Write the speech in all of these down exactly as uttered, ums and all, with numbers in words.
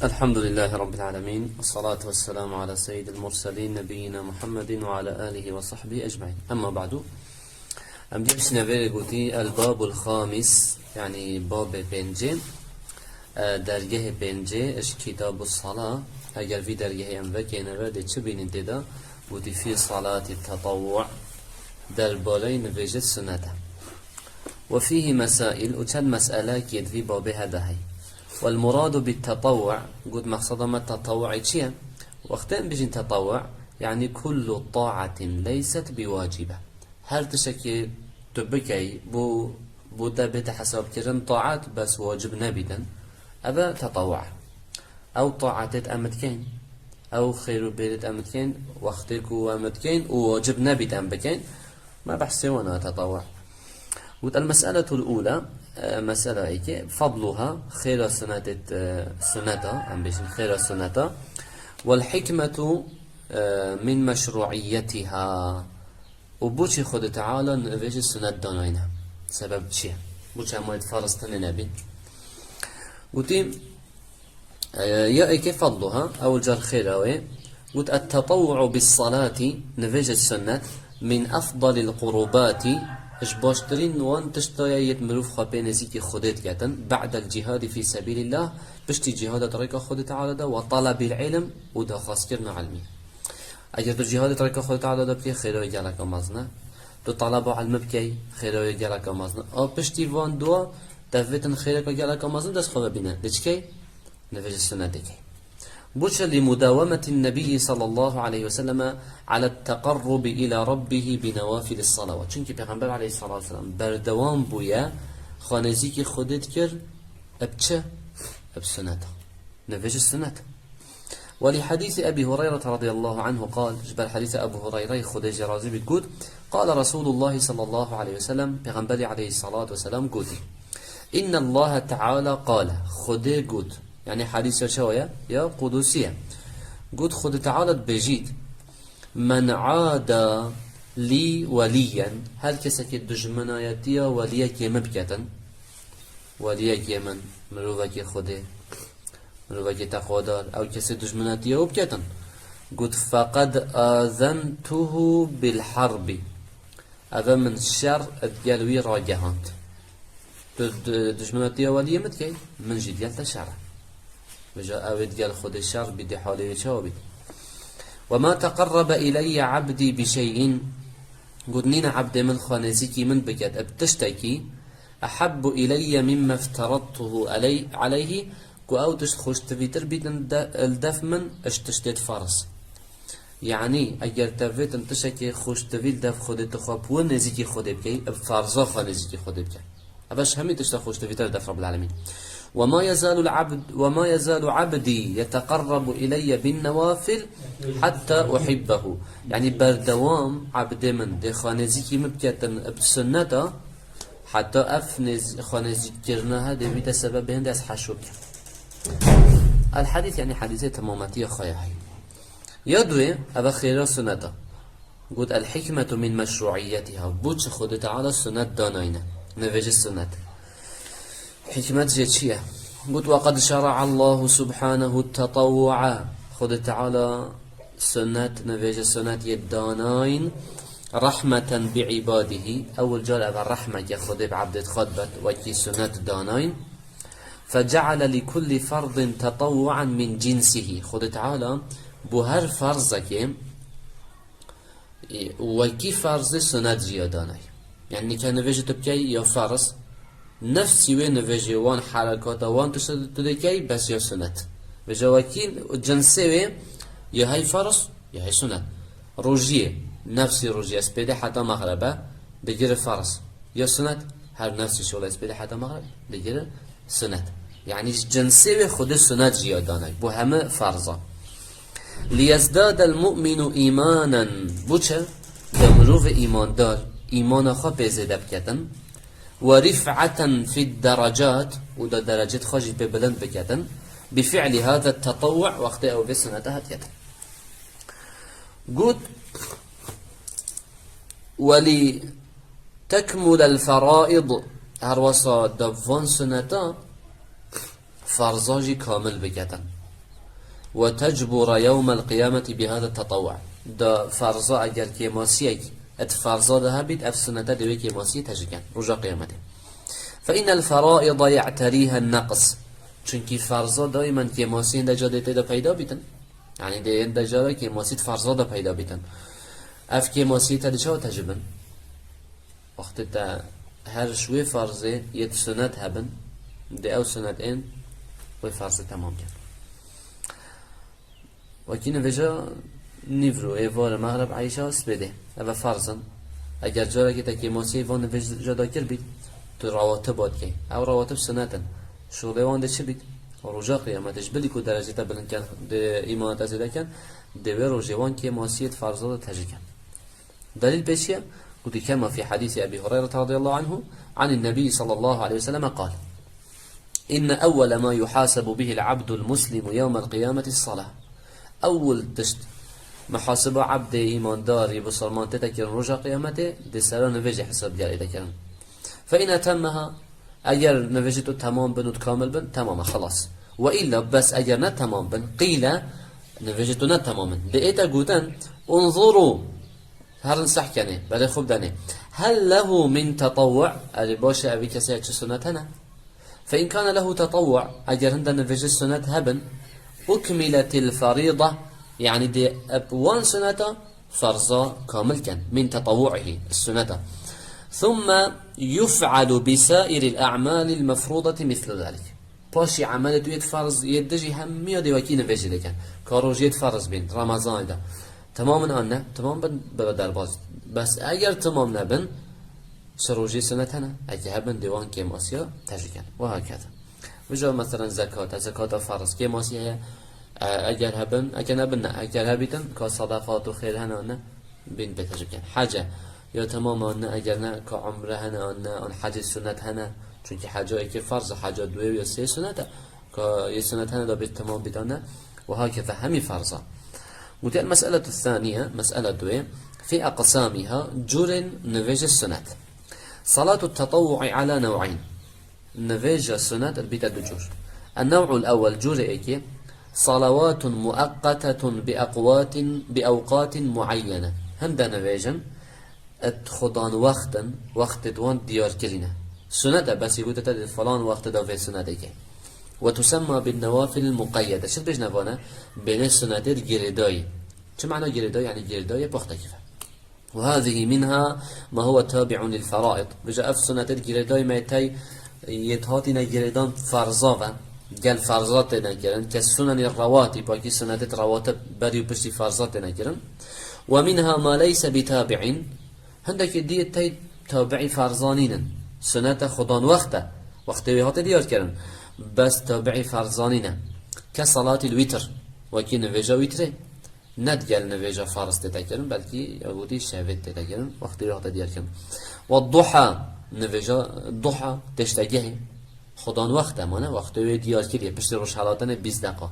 الحمد لله رب العالمين، والصلاة والسلام على سيد المرسلين نبينا محمد وعلى آله وصحبه أجمعين. أما بعد. Em dê biçine vê rê gotî El-Babul Xamis, yanî babê pêncê, e, dergehê pêncê, ji Kitabu Sala. Eger vî dergehê em vekeyne ve, dê çi bînin tê de? Gotî fî salati tetawwu, derbareyê nivêjê sunete. Ve fîhî mesail, û çend meselekê di vî babê hede hey. Wel muradu bit tetawwu, got mexseda me tetawwu'ê çi ye? Wextê em bijîn tetawwu, yanî kullu taatin leyset bi wacibe. Her tiştekê tu bikey, bo, bo te bête hesabkirin taat, bes wacib nebîtin. Ev e tetawwu. Ew taatêt em dikeyn, ew xêr û bêrêt em dikeyn, wextê ku em dikeyn û wacib nebît em bikeyn, me behsê wan a tetawwu. Got, el-mes'eletul ula, e, mesela êkê, fadluha, xêra sunetêt, e, suneta, em bêjin xêra suneta, wel hikmetu, e, min meşruiyetiha. Û bo çi Xwedê Teala nivêjê sunet danayne? Sebeb çi ye? Bo çi em wayê ferz tenê nebîn? Gotî, e, ya êkê fadluha, ew car xêra wê. Got, et-tetawwu bis salati, nivêjê sunet, min efdalil qurubati, ji baştirîn wan tişta ye yêt mirov xwe pê nêzîkî Xwedê diketin, ba'del cihadi fî sebîlillah, piştî cihada di rêka Xwedê Teala de, we talabil ilm û daxwazkirina ilmî. Eger tu cihadê di rêka Xwedê Teala de bikey, xêra wê geleka mezin e. Tu taleba ilmî bikey, xêra wê geleka mezin e. A piştî van dua, tevêtin xêreka geleka mezin dest xwe vebîne. Dê çi key? Nivêjê sunetê key. Bo çi? Li mudawemetin nebiyyi sallallahu aleyhi ve selleme alet teqarrubi ila rabbihi bi newafilis salawat. Çunkî Pêxember aleyhissalatu vesselam berdewam bûye, xwe nêzîkî Xwedê dikir, eb çi? Eb suneta. Nivêjê sunet. Welî hadîsî Ebî Hureyre radiyallahu anhu qal, ji ber hadîsa Ebû Hureyreyê Xwedê jê razî bît got, qala Resûlullahî sallallahu aleyhi ve sellem, Pêxemberî aleyhissalatu vesselam gotî, Innallaha teala qale, Xwedê got, yanî hadîsa çawa ye? Ya qudusî ye. Got, Xwedê Teala dibêjît, Men ada lî welîyen, her kesekê dijminayetiya weliyekê min biketin, weliyekê min, mirovekê Xwedê, mirovekê teqwadar, ew kesê dijminatiya wî biketin. Got, feqed azentuhu bil harbi. Ev e min şer digel wî ragehand. Tu di-, dijminatiya weliyê min dikey, min jî digel te şer e. Vêca ew ê digel Xwedê şer bî, dê halê wê çawa bît? Ve ma teqerrebe ileyye abdî bi şey'in. Got, nîne ebdê min xwe nêzîkî min biket eb tiştekî, ehebbu ileyye mimme efteradtuhu eley-, aleyhi, ku ew tişt xweştivîtir bîtin de-, li def min, ji tiştêt ferz. Yanî, eger tevêtin tiştekê xweştivî li def Xwedê tu xwe bi wî nêzîkî Xwedê bikey, eb ferza xwe nêzîkî Xwedê bike. Ev e ji hemî tişta xweştivîtir li def Rabbil Alemîn. Ve ma yezalul abd, ve ma yezalu abdî yeteqerrebu ileyye bin newafil hatta uhibbehu. Yanî berdewam ebdê min dê xwe nêzîkî min biketin bi sunneta, heta ev nêz-, xwe nêzîkkirina he dê bîte sebebê hindê ez heşo bikim. El hadîs, yanî hadîsê temametiya xwe ya hey. Ya duyê, ev e xêra suneta. Got, el hikmetu min meşruiyetiha. Bo çi Xwedê Teala sunet danayne? Nivêjê sunet. Hikmet jê çi ye? Got, ve qed şere'allahu subhanehu tetawwu'a. Xwedê Teala sunet, nivêjê sunet yê danayn, rahmeten bi ibadihi. Ewil car ev e rehmeke Xwedê bi ebdêt xwe dibet, wekî sunet danayn. Fece'ale li kulli ferdin tetawwu'an min cinsihi. Xwedê Teala bo her ferzekê, e, wekî ferzê sunet jî ya danay. Yanî nîke nivêjê tu bikey ya ferz, nefsî wê nivêjê wan herekata wan tişta tu dikey, bes ya sunet. Vêca wekî cinsê wê ya hey ferz, ya hey sunet. Rojiyê, nefsî rojiyê, ez pêdê heta mexrebe, digire ferz. Ya sunet, her nefsî şola ez pêdê heta mexreb, digire sunet. Yanî ji cinsê wê Xwedê sunet jî ya danay. Bo heme ferza. Liyezdadel mu'minu îmanen. Bo çi? Ke mirovê îmandar îmana xwe pê zêde biketin. Ve rif'eten fid derecat, û da derecet xwe jî pê bilind biketin. Bi fi'li hada tetawwu, wextê ew vê sunete hat ketin. Got, welî tekmulel feraid, her wesa da van suneta ferza jî kamil biketin. وتجبر يوم القيامة بهذا التطوع. Da ferza eger kêmasiyek et ferza de hebît, ev sunete dê wê kêmasiyê tecrî ken roja qiyametê. فإن الفرائض يعتريها النقص. Çunkî ferza daimen kêmasiyên de ca dê tê de peyda bîtin. Yani dê yên de ca de kêmasiyê ferza de peyda bîtin. Ev kêmasiyê te dê çawa tecrî bin? Wextê te her ji wê ferzê yê di sunet hebin, dê ew sunetên wê ferzê temam ken. Wekî nivêja nîvro, êvarê, mexreb, eyşa, spêdê. Ev e ferz in. Eger carekê te kêmasiyê van nivêja dakir bît, tu rawatiba dikey. Ew rawatib sunet in. Şolê wan dê çi bît? Roja qiyametê ji bilî ku derecê te bilind ken, dê îmana te zêde ken, dê wê rojê wan kêmasiyê di ferza de tecrî ken. Delîl pê çi ye? Gotî, كما في حديث أبي هريرة رضي الله عنه عن النبي صلى الله عليه وسلم قال: إن أول ما يحاسب به العبد المسلم يوم القيامة الصلاة. Ewil tişt muhasiba ebdê îmandar yê bisilman tê de kirin roja qiyametê, dê sera nivêjê hesab diyar ê de kirin. فإن أتمها، eger nivêjê tu temam bin û kamil bin, temam e, xelas. وإلا، bes eger ne temam bin, قيل، nivêjê tu ne temam in. Dê ê te gotin, انظروا، herin seh kenê, berê xwe bidenê. هل له من تطوع؟ Erê baş e, evî kesê çi sunet hene? فإن كان له تطوع، eger hinde nivêjê sunet hebin, أكملت الفريضة، yani dê eb wan suneta ferza kamil ken, من تطوعه، suneta. ثم يفعل بسائر الأعمال المفروضة مثل ذلك. Paşî emelê tu yê di ferz, yê dijî hemiya dê wekî nivêjê dikin. Ka rojiyê di ferz bîn, Remezanê de. Temam in an ne? Temam bin, bibe derbas. Bes eger temam nebin, çi rojiyê sunet hene? Eke hebin, dê wan kêmasiya tecrî ken. Ve hakeza. Vija, meselen, zekat e, zekata ferz, kêmasî heye. E, eger hebin, eke nebin ne, eger hebîtin, ka sadaqat û xêr hene an ne? Bin pê tecrî ken. Hece. Ya temam an ne, eger ne, ka umre hene an ne, an hecê sunet hene. Çunkî heca yekê ferz e, heca duyê ya sê sunet e. Ka yê sunet hene da bê temam bît an ne. Ve hakeza hemî ferz e. Gotî المسألة الثانية، mesele duyê, في أقسامها، curên nivêjê sunet. صلاة التطوع على نوعين. Nivêja sunet dibîte du cur. النوع الأول، curê yekê, صلوات مؤقتة بأقوات، بأوقات معينة. Hinde nivêj in, et xudan wext in, wextê wan diyar kirî ne. Sunet e, bes yê gote te di falan wextê de vê sunetê ke. وتسمى بالنوافل المقيدة. Çi dibêjne vane? Bêne sunetê girêdayî. Çi mana girêdayî? Yani girêdayî poxtekî ve. وهذه منها ما هو تابع للفرائض. Vêca ev sunetê girêdayî me tey yê hatîne girêdan ferza ve. Gel ferza têne kirin. كالسنن الرواتب، wekî sunetê rawatib berî û piştî ferza têne kirin. ومنها ما ليس بتابع. Hindekî diyê tey tabiî ferzanîn in. Sunete xudan wext e. Wextê wê hate diyar kirin. Bes tabiî ferzanîn e. كصلاة الوتر. Wekî nivêja wîtrê. Ne digel nivêja ferz tête kirin, belkî ya gotî şevê tête kirin, wextê wê hate diyar kirin. والضحى, nivêja duha, têştegehê. Xudan wext e, mane, wextê wê diyar kiriye, piştî roj helatinê bîst deqa,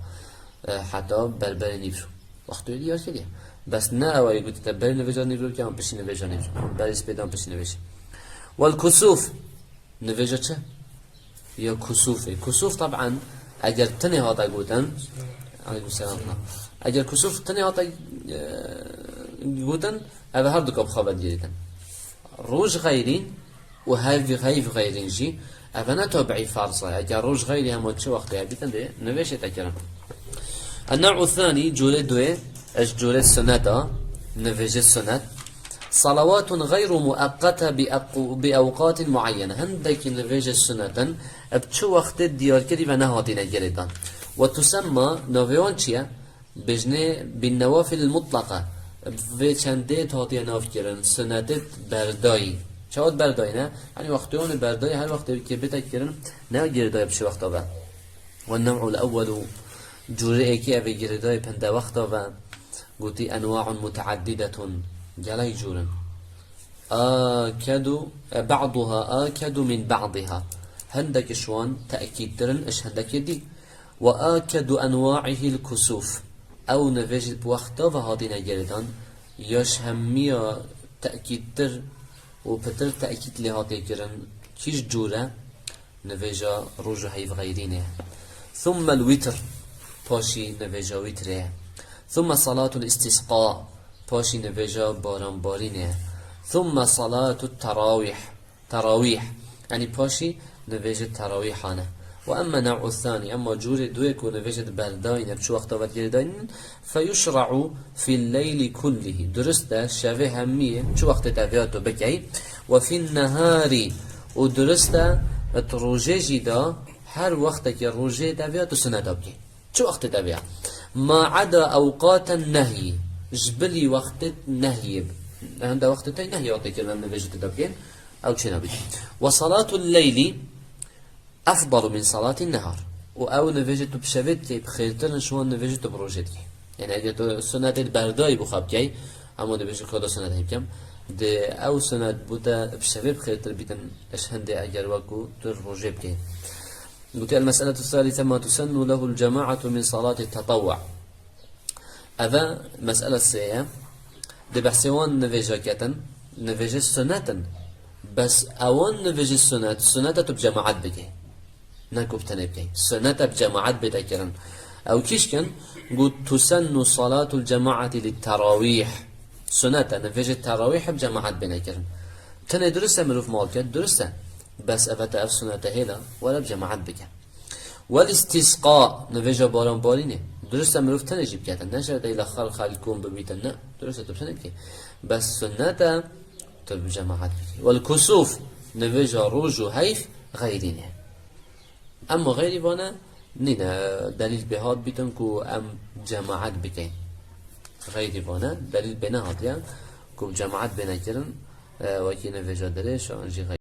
e, heta berberê nîvro. Wextê wê diyar kiriye. Bes ne ew ê gotî te berê nivêja nîvro bike, an piştî nivêja nîvro. An berê spêdan piştî nivêjê. والكسوف, nivêja çi? Ya kusûfê. Kusûf, teb'en, eger tinê hate gotin, aleykum selam. Eger kusûf tinê hate, e, gotin, ev her du ka bi xwe ve digirîtin. Roj xeyrîn û heyv, heyv xeyrîn jî, ev ne tabiî ferz e. Eger roj xeyrî hema çi wextê hebîtin dê nivêjê te kirin. النوع الثاني, curê duyê, ji curê suneta, nivêjê sunet. صلوات غير مؤقتة بأق-، بأوقات معينة. Hindekî nivêjê sunet in, bi çi wextê diyarkirî ve nehatîne girêdan. وتسمى, navê wan çi ye? Bêjnê بالنوافل المطلقة. Vê çendê hatiye nav kirin, sunetê berdayî. Çawa berdayî ne? Yanî wextê wan berdayî, her wextê kê bête kirin, ne girêdayî bi çi wexta ve. والنوع الأول, curê yekê ev ê girêdayî pinde wexta ve. Gotî أنواع متعددة, gelek cûr in. آكد، بعضها آكد من بعضها. Hindek ji wan tekîdtir in ji hindekê dî. وآكد أنواعه الكسوف. Ew nivêj bi wexta ve hatîne girêdan, ya ji hemiya tekîdtir û pitir tekîd lê hatiye kirin, kîj cûr e? Nivêja roj û heyv xeyrînê. ثم الوتر. Paşî nivêja wîtrê ye. Thumme salatul istisqa, paşî nivêja baranbarînê ye. Thumme salatul terawîh, terawîh, yanî paşî nivêjê terawîhan e. Ve emme nev'u thani, emma cûrê duyê ku nivêjê di berdayîn e, bi çi wexta ve digirê dayîn, feyuşra'u fil leyli kullihî. Dirust e, şevê hemiyê çi wextê deviya tu bikey. Ve fin nehari, û dirust e, di rojê jî de her wextekî rojê deviya tu suneta bikey. Çi wextê deviya? Ma ada ewqaten nehyî. Ji bilî wextê nehyê. Hende wextê te nehyê wextê kirine nivêjê tu de bikên. Ew çê nabît. Ve salatul leyli efdalu min salatin nehar. Û ew nivêjê tu bi şevê dikey, bi xêrtir in ji wan nivêjê tu bi rojê dikey. Yani eger tu sunetê di berdayî bi xwe bikey, hema dibêjî ka da sunet hê bikem. Di ew sunet bû te bi şevê bi xêrtir bîtin, ji hindê eger wekû tu rojê bikey. Gotiye, el-mes'eletu thalithe ma tusennu lehul cemaatu min salati tetawwu. Eve mes'ele sê ye. Di behsê wan nivêja ketin, nivêjê sunet in. Bes ewan nivêjê sunet, sunete tu bi cemaat bikey. Ne ku bi tenê bikey. Sunete bi cemaat bête kirin. Ew kîşkin, got, tusennu salatul cemaati lit terawîh. Sunete, nivêjê terawîh bi cemaat bêne kirin. Tenê dirust e mirov mal ket, dirust e. Bes eve te ev sunete hêla, were bi cemaat bike. Wel istisqa, nivêja baranbarînê. Dirust e mirov tenê jî biketin. Ne şert e îla xelk xelkûn bibîtin, ne. Dirust e tu bi tenê bikey. Bes sunnet e tu bi cemaat bikey. Wel kusûf, nivêja roj û heyf, xeyrî ne. Emma xeyrî vane nîne, delîl pê hat bîtin ku em cemaat bikeyn. Xeyrî vane delîl pê nehatiye ku bi cemaat bêne kirin, e, wekî nivêja dirêj an jî xeyrî.